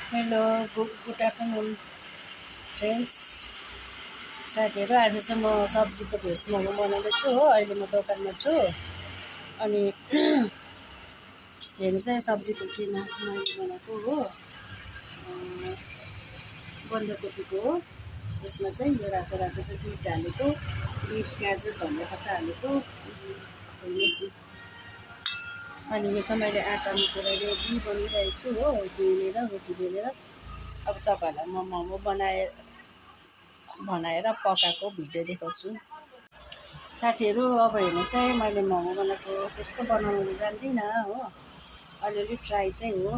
Hello good afternoon friends साथीहरू। आज चाहिँ म सब्जीको भेज मोमो बनाउँदैछु हो। अहिले म दोकानमा छु अनि हेर्नुहोस् है सब्जीको किमा मैले बनाएको हो। बन्दाकोपीको हो। यसमा चाहिँ यो रातो रातो चाहिँ बिट हालेको, बिट गाजर धनियाँ पत्ता हालेको। हेर्नुहोस् अनि यो चाहिँ मैले आँटा मिसेर रेडी बनिरहेको छु हो, बेलेर रोटी बेलेर। अब तपाईँहरूलाई म मोमो बनाएर पकाएको भिडियो देखाउँछु साथीहरू। अब हेर्नुहोस् है, मैले मोमो बनाएको त्यस्तो बनाउनु जान्दिनँ हो, अलिअलि ट्राई चाहिँ हो।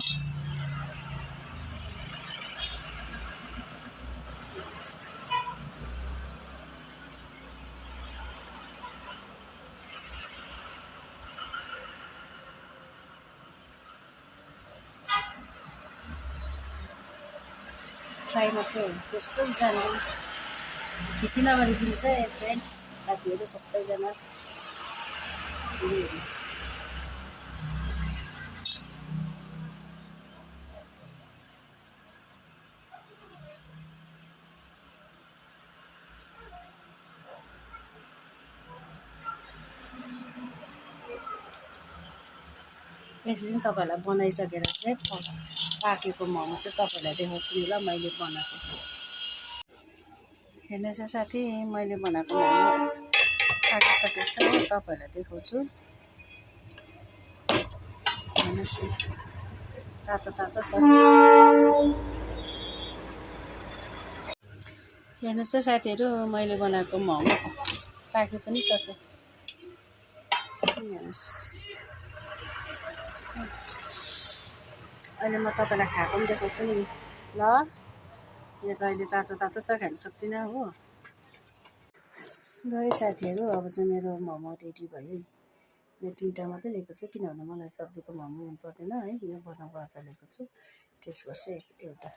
ट्राई मात्रै हो, त्यस्तो जान्दैन। खुसी नगरिदिनुहोस् है फ्रेन्ड्स, साथीहरू सबैजना। हेर्नुहोस् यसरी तपाईँहरूलाई बनाइसकेर चाहिँ पाकेको मोमो चाहिँ तपाईँहरूलाई देखाउँछु नि ल, मैले बनाएको। हेर्नुहोस् है साथी, मैले बनाएको मोमो पाकिसकेको छ, तपाईँहरूलाई देखाउँछु। हेर्नुहोस् न, तातो तातो छ। हेर्नुहोस् है साथीहरू, मैले बनाएको मोमो पाके पनि सक्यो। हेर्नुहोस्, अहिले म तपाईँलाई खाएको पनि देखाउँछु नि ल। यो त अहिले तातो तातो छ, खानु सक्दिनँ हो। ल है साथीहरू, अब चाहिँ मेरो मोमो रेडी भयो है। यो 3टा मात्रै लिएको छु, किनभने मलाई सब्जीको मोमो मन पर्दैन है। यो बनाएको अचार लिएको छु, टेस्ट गर्छु एउटा।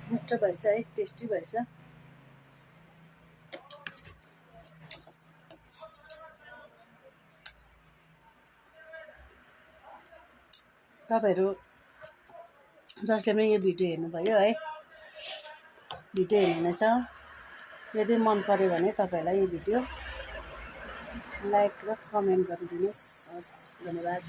मिठो भएछ है, टेस्टी भएछ। तपाईँहरू जसले पनि यो भिडियो हेर्नुभयो है, भिडियो हेर्नुहुनेछ, यदि मन पर्यो भने तपाईँहरूलाई यो भिडियो लाइक र कमेन्ट गरिदिनुहोस्। हस्, धन्यवाद।